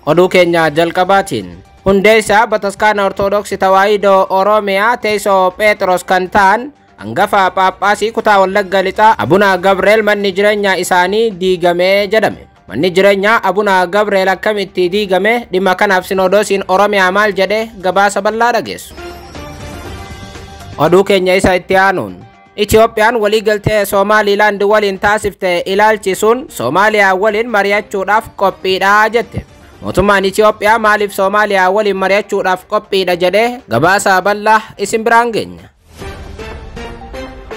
Oduu keenya jalqabaatiin hundeessaa Bataskaana Ortodoksii Tawaahidoo Oromiyaa teessoo Phexros kan ta'an hangafa Phaaphaasii kutaa Wallagga Lixaa Abuna Gabriel manni jireenyaa isaanii diigamee jedhame. Manni jireenyaa Abuna Gabriel akkamitti diigame? Dhimma kanaaf Sinodoosiin Oromiyaa maal jedhe? Gabaasa bal'aa dhageessu. Oduu keenya isa itti aanuun Itiyoophiyaan waliigaltee Somaaliilaand waliin taasifte ilaalchisuun Soomaaliyaa waliin mari'achuudhaaf qophiidha jette. Mootummaan Itiyoophiyaa maaliif Soomaaliyaa waliin mari'achuudhaaf qophiidha jedhee? Gabaasa bal'aa isin biraan geenya.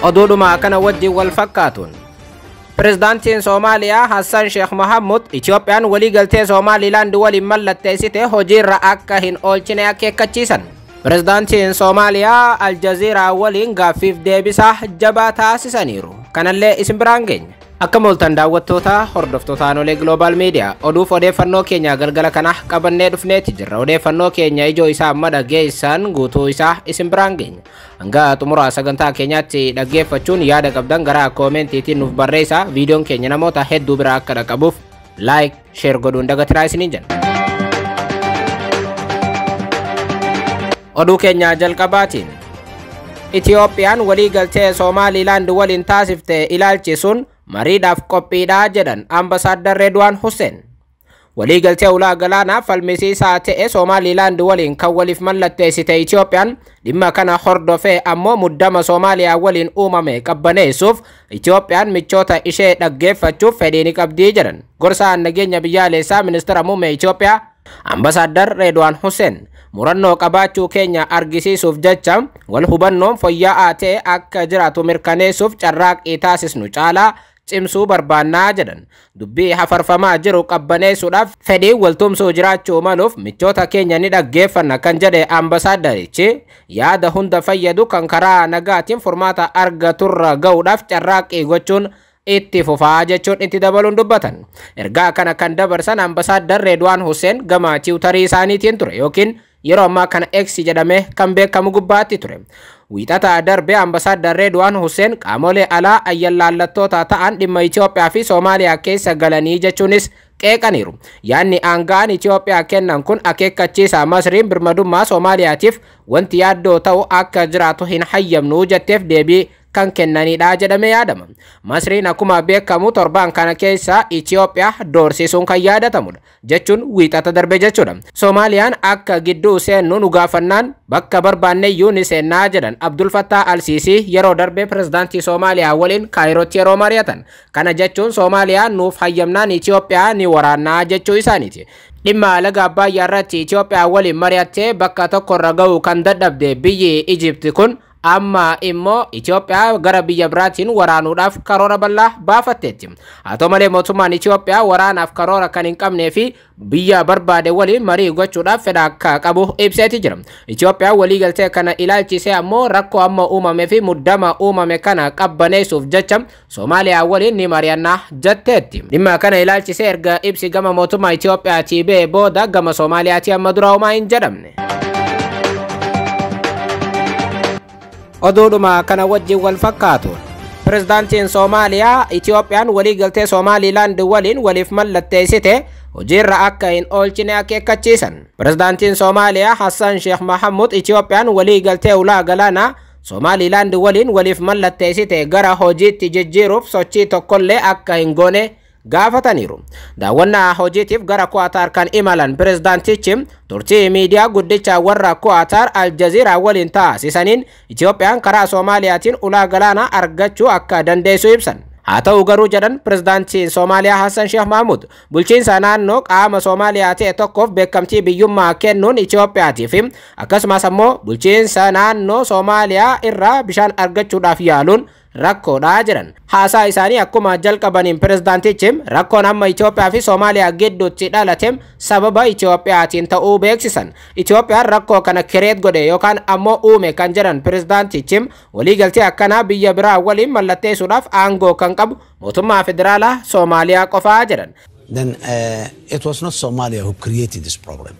Oduudhuma kana wajjin wal fakkaatuun Pirezidaantiin Soomaaliyaa Hassan Sheekh Mohammud Itiyoophiyaan waliigaltee Somaaliilaand waliin mallatteessite hojiirra akka hin oolchine akeekkachiisan. Pirezidaantiin Soomaaliyaa Aljaziiraa waliin gaaffiif deebisaa jabaa taasisaniiru. Kanallee isin biraan geenya. Akka mooltan daawwattoota hordoftoota Aanolee Global Media, oduuf odeeffannoo keenya galgala kana qabannee dhufneeti jirra. Odeeffannoo keenya ijoo isaa amma dhageessan guutuu isaa isin biraan geenya. Hanga xumura sagantaa keenyaatti dhaggeeffachuun yaada qabdan gara koomentiitiin nuuf barreessaa. Viidiyoon keenya namoota hedduu bira akka dhaqqabuuf like, share godhuun dagatinaa isiniin jenna. Oduu keenya jalqabaatiin Itiyoophiyaan waliigaltee Somaaliilaand waliin taasifte ilaalchisuun mariidhaaf qophiidha jedhan Ambasaaddar Redwaan Hussein. Waliigaltee ulaa galaanaa falmisiisaa ta'e Somaaliilaand waliin kan waliif mallatteessite Itiyoophiyaan dhimma kana hordofee ammoo muddama Soomaaliyaa waliin uumame qabbaneessuuf Itiyoophiyaan michoota ishee dhaggeeffachuuf fedhii ni qabdii jedhan. Gorsaan nageenya biyyaalessaa ministeera muummee Itiyoophiyaa Ambasaaddar Redwaan Hussein murannoo qabaachuu keenya argisiisuuf jecha wal hubannoon fooyya'aa ta'e akka jiraatu mirkaneessuuf carraaqqii taasisnu caalaa cimsuu barbaannaa jedhan. Dubbii hafarfamaa jiru qabbaneessuudhaaf fedhii waltumsuu jiraachuu maluuf michoota keenya ni dhaggeeffanna kan jedhe ambasaaddarichi yaada hunda fayyadu kan karaa nagaatiin furmaata argaturra ga'uudhaaf carraaqqii gochuun itti fufaa jechuun itti dabaluun dubbatan. Ergaa kana kan dabarsan ambasaaddar Redwaan Hussein gama tiwutarii isaaniitiin ture yookiin yeroo ammaa kana X jedhamee kan beekamu gubbaatti ture. Wiixata darbe ambasaaddar Redwaan Hussein qaamolee alaa ayyallaallattoota ta'an dhimma Itiyoophiyaa fi Soomaaliyaa keessa galanii jechuunis qeeqaniiru. Yaadni aanga'aan Itiyoophiyaa kennan kun akeekkachiisa Masriin birmadummaa Soomaaliyaatiif wanti yaaddoo ta'u akka jiraatu hin hayyamnu jetteef deebii kan kennanidha jedhamee yaadama. Masriin akkuma beekamu torbaan kana keessa Itiyoophiyaa doorsisuun kan yaadatamudha jechuun wiixata darbe jechuudha. Soomaaliyaan akka gidduu seennu nu gaafannaan bakka barbaanne iyyuu ni seennaa jedhan Abdul Fattah Al-Sisi yeroo darbe pirezidaantii Soomaaliyaa waliin Kaayirootti yeroo mari'atan. Kana jechuun Soomaaliyaan nuuf hayyamnaan Itiyoophiyaa ni waraannaa jechuu isaaniiti. Dhimma laga Abbayyaa irratti Itiyoophiyaa waliin mari'attee bakka tokkorra ga'uu kan dadhabde biyyi Ijipti kun amma immoo Itiyoophiyaa gara biyya biraatiin waraanuudhaaf karoora bal'aa baafatteetti. Haa ta'u malee mootummaan Itiyoophiyaa waraanaaf karoora kan hin qabnee fi biyya barbaade waliin marii gochuudhaaf fedha akka qabu ibseeti jira. Itiyoophiyaan waliigaltee kana ilaalchisee ammoo rakkoo amma uumame fi muddama uumame kana qabbaneessuuf jecha Soomaaliyaa waliin ni mari'annaa jetteetti. Dhimma kana ilaalchisee erga ibsi gama mootummaa Itiyoophiyaatii ba'ee booda gama Soomaaliyaatii amma dura homaa hin jedhamne. Oduudhuma kana wajjin wal fakkaatu Pirezidaantiin Soomaaliyaa Itiyoophiyaan waliigaltee Somaaliilaand waliin waliif mallatteessite hojiirra akka hin oolchine akeekkachiisan. Pirezidaantiin Soomaaliyaa Hassan Sheekh Mohammud Itiyoophiyaan waliigaltee ulaa galaanaa Somaaliilaand waliin waliif mallatteessite gara hojiitti jijjiiruuf sochii tokkollee akka hin goone gaafataniiru. Daawwannaa hojiitiif gara Kuwaatar kan imalan pirezidaantichi turtii miidiyaa guddicha warra Kuwaatar Aljaziiraa waliin taasisaniin Itiyoophiyaan karaa Soomaaliyaatiin ulaa galaanaa argachuu akka dandeessu ibsan. Haa ta'u garuu jedhan pirezidaantiin Soomaaliyaa Hassan Sheekh Mahmud bulchiinsa naannoo qaama Soomaaliyaa ta'e tokkoof beekamtii biyyummaa kennuun Itiyoophiyaatiif akkasumas ammoo bulchiinsa naannoo Soomaaliyaa irraa bishaan argachuudhaaf yaaluun rakkoodha jedhan. Haasaa isaanii akkuma jalqabaniin pirezidaantichi rakkoon amma Itiyoophiyaa fi Soomaaliyaa gidduutti dhalate sababa Itiyoophiyaatiin ta'uu beeksisan. Itiyoophiyaan rakkoo kana kireet godhe yookaan ammoo uume kan jedhan pirezidaantichi waliigaltee akkanaa biyya biraa waliin mallatteessuudhaaf aangoo kan qabu mootummaa federaalaa Soomaaliyaa qofaa jedhan. Then it was not Somalia who created this problem.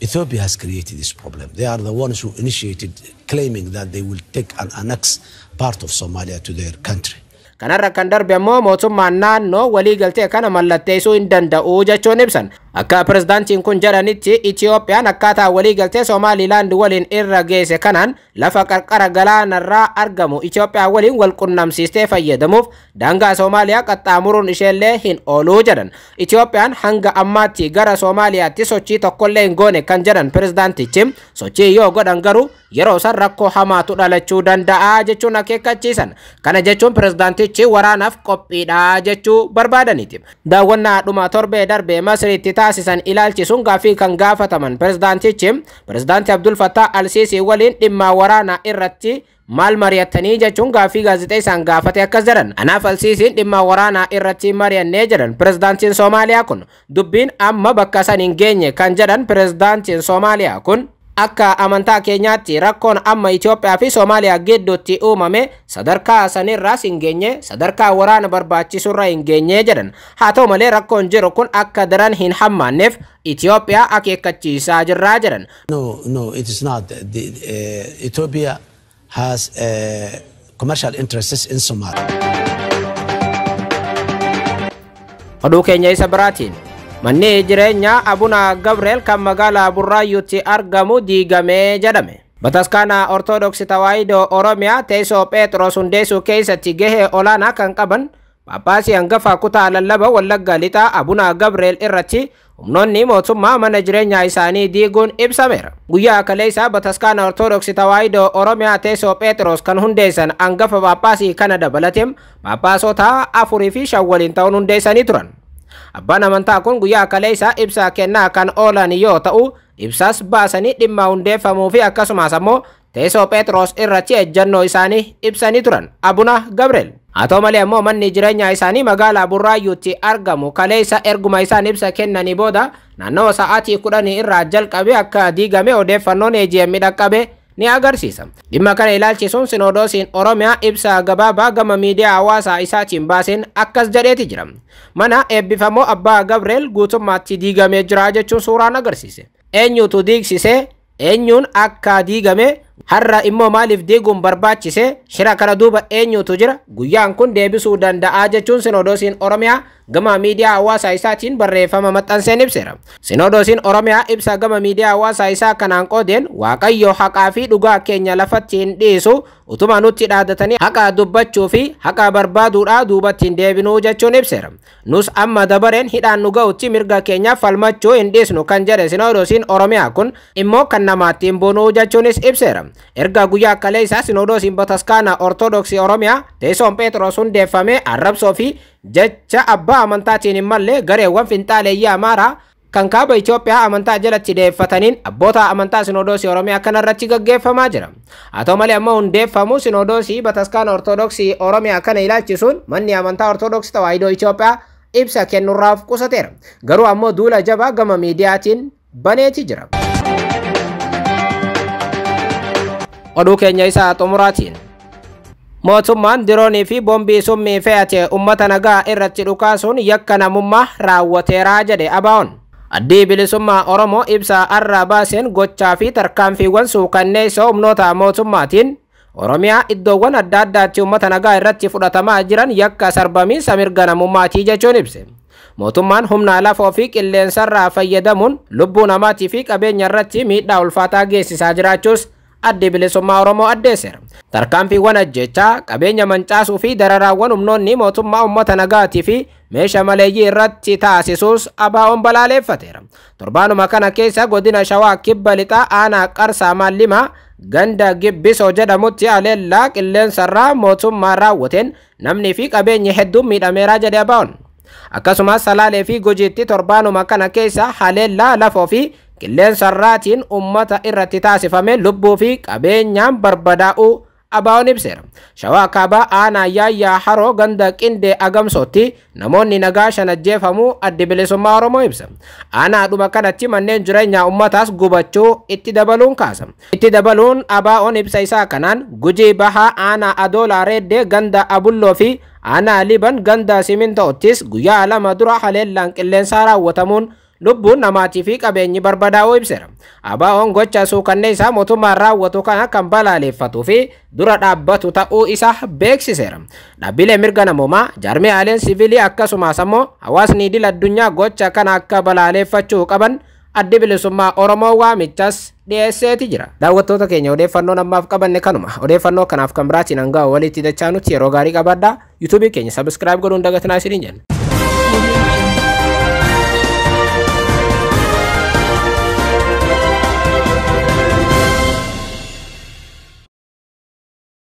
Ethiopia has created this problem. They are the ones who initiated claiming that they will take and annex part of Somalia to their country. Kanarra kan darbe ammoo mootummaan naannoo waliigaltee kana mallatteessuu hin danda'u jechuun ibsan. Akka pirezidaantiin kun jedhanitti Itiyoophiyaan akkaataa waliigaltee Somaalilaand waliin irra geesse kanaan lafa qarqara galaanarraa argamu Itiyoophiyaa waliin wal qunnamsiistee fayyadamuuf daangaa Soomaaliyaa qaxxaamuruun isheellee hin ooluu jedhan. Itiyoophiyaan hanga ammaatti gara Soomaaliyaatti sochii tokkollee hin goone kan jedhan pirezidaantichi, sochii yoo godhan garuu yeroo san rakkoo hamaatu dhalachuu danda'a jechuun akeekkachiisan. Kana jechuun pirezidaantichi waraanaaf qophiidha jechuu barbaadaniiti. Daawwannaa dhuma torbee darbe Masriitti taasisan ilaalchisuun gaaffii kan gaafataman pirezidaantichi, pirezidaantii Abdul Fattah Al-Sisi waliin dhimma waraanaa irratti maal mari'attanii jechuun gaaffii gaazexeessaan gaafate akkas jedhan. Anaaf Al-Sisiin dhimma waraanaa irratti mari'annee jedhan pirezidaantiin Soomaaliyaa kun. Dubbiin amma bakka san hin geenye kan jedhan pirezidaantiin Soomaaliyaa kun, akka amantaa keenyaatti rakkoon amma Itoophiyaa fi Soomaaliyaa gidduutti uumame sadarkaa sanirraas hin geenye, sadarkaa waraana barbaachisurra hin geenye jedhan. Haa ta'u malee rakkoon jiru kun akka daran hin hammaanneef Itoophiyaa akeekkachiisaa jirraa jedhan. No, no, it is not. Ethiopia has commercial interests in Somalia. Oduu keenya isa biraatiin, manni jireenyaa Abuna Gabriel kan magaalaa Burraayyuutti argamu diigamee jedhame. Bataskaana Ortodoksii Tawaahidoo Oromiyaa teessoo Phexros hundeessuu keessatti gahee olaanaa kan qaban Paappaasii hangafa kutaa lallaba Wallagga Lixaa Abuna Gabriel irratti humnoonni mootummaa mana jireenyaa isaanii diiguun ibsameera. Guyyaa kaleessaa Bataskaana Ortodoksii Tawaahidoo Oromiyaa teessoo Phexros kan hundeessan hangafa Paappaasii kana dabalatee Paappaasota 4 fi 5 waliin ta'uun hundeessanii turan. Abbaan amantaa kun guyyaa kaleessaa ibsa kennaa kan oolan yoo ta'u, ibsaas baasanii dhimma hundeeffamuu fi akkasumas ammoo teessoo Phexros irratti ejjennoo isaanii ibsanii turan. Abuna Gabriel. Haa ta'u malee ammoo manni jireenyaa isaanii magaalaa Burraayyuutti argamu kaleessa erguma isaan ibsa kennanii booda naannawa sa'aatii 10 irraa jalqabee akka diigame odeeffannoon AGM dhaqqabe ni agarsiisa. Dhimma kana ilaalchisuun Sinodoosiin Oromiyaa ibsa gabaabaa gama miidiyaa hawaasaa isaatiin baaseen akkas jedheeti jira. Mana eebbifamoo Abbaa Gabriel guutummaatti diigamee jira jechuun suuraan agarsiise. Eenyutu diigsise? Eenyuun akka diigame? Har'a immoo maaliif diiguun barbaachise? Shira kana duuba eenyutu jira? Guyyaan kun deebisuu danda'a jechuun Sinodoosiin Oromiyaa gama miidiyaa hawaasaa isaatiin barreeffama maxxanseen ibseera. Sinodoosiin Oromiyaa ibsa gama miidiyaa hawaasaa isaa kanaan qoodeen, Waaqayyo haqaa fi dhugaa keenya lafatti hin dhiisu, utuma nutti dhaadatanii haqa dubbachuu fi haqa barbaaduudhaa duubatti hin deebinuu jechuun ibseera. Nus amma dabareen hidhaan nu ga'utti mirga keenya falmachuu hin dhiisnu kan jedhe Sinodoosiin Oromiyaa kun immoo kan namaatti hin buunuu jechuunis ibseera. Erga guyyaa kaleessaa Sinodoosiin Bataskaana Ortodoksii Oromiyaa teessoon Phexros hundeeffame arrabsoo fi jecha abbaa amantaatiin hin malle gareewwan finxaaleeyyii Amaaraa kan kaaba Itoophiyaa amantaa jalatti dhiyeeffataniin abboota amantaa Sinodoosii Oromiyaa kanarratti gaggeeffamaa jira. Haa ta'u malee ammoo hundeeffamuu Sinodoosii Bataskaana Ortodoksii Oromiyaa kana ilaalchisuun manni amantaa Ortodoksii Tawaahidoo Itoophiyaa ibsa kennuurraaf qusateera. Garuu ammoo duula jabaa gama miidiyaatiin baneeti jira. Oduu keenya isaa xumuraatiin, mootummaan diroonii fi boombii summii fe'ate uummata nagaa irratti dhukaasuun yakka namummaa raawwateeraa jedhe ABO'n. Addii Bilisummaa Oromoo ibsa arraa baaseen gochaa fi tarkaanfiiwwan suukanneessoo humnoota mootummaatiin Oromiyaa iddoowwan adda addaatti uummata nagaa irratti fudhatamaa jiran yakka sarbamiinsa mirga namummaatii jechuun ibse. Mootummaan humna lafoo fi qilleensarraa fayyadamuun lubbuu namaatii fi qabeenya irratti miidhaa ulfaataa geessisaa jiraachuus Addi Bilisummaa Oromoo addeesseera. Tarkaanfiiwwan ajjechaa, qabeenya mancaasuu fi dararaawwan humnoonni mootummaa uummata nagaatii fi meeshaa maleeyyii irratti taasisuus ABO'n balaaleffateera. Torbaanuma kana keessa godina Shawaa Kibba Lixaa aanaa Qarsaa Maallimaa ganda Gibbisoo jedhamutti haleellaa qilleensarraa mootummaa raawwateen namni fi qabeenyi hedduun miidhameera jedhe ABO'n. Akkasumas Salaalee fi Gujiitti torbaanuma kana keessa haleellaa lafoo fi qilleensarraatiin uummata irratti taasifame lubbuu fi qabeenyaan barbadaa'uu ABO'n ibseera. Shawaa Kaabaa aanaa Yaayyaa Haroo ganda Qindee Agamsootti namoonni nagaa 5 ajjeefamuu Addi Bilisummaa Oromoo ibsa. Aanaadhuma kanatti manneen jireenyaa uummataas gubachuu itti dabaluun kaasa. Itti dabaluun ABO'n ibsa isaa kanaan Gujii Bahaa aanaa Adoolaa Reeddee ganda Abulloo fi aanaa Liban ganda Simintoottis guyyaa 2 dura haleellaan qilleensaa raawwatamuun lubbuun namaatii fi qabeenyi barbadaa'uu ibseera. ABO'n gocha suukanneessaa mootummaan raawwatu kana kan balaaleffatuu fi dura dhaabbatu ta'uu isaa beeksiseera. Dhaabbilee mirga namoomaa, jaarmiyaaleen siviilii akkasumas ammoo hawaasni idil addunyaa gocha kana akka balaaleffachuu qaban Addi Bilisummaa Oromoo waamichas dhiyeesseeti jira. Daawwattoota keenya, odeeffannoon ammaaf qabanne kanuma. Odeeffannoo kanaaf kan biraatiin hanga walitti dachaanutti yeroo gaarii qabaadhaa. Yuutuubii keenya subscribe godhuun dagatinaa isiniin jenna.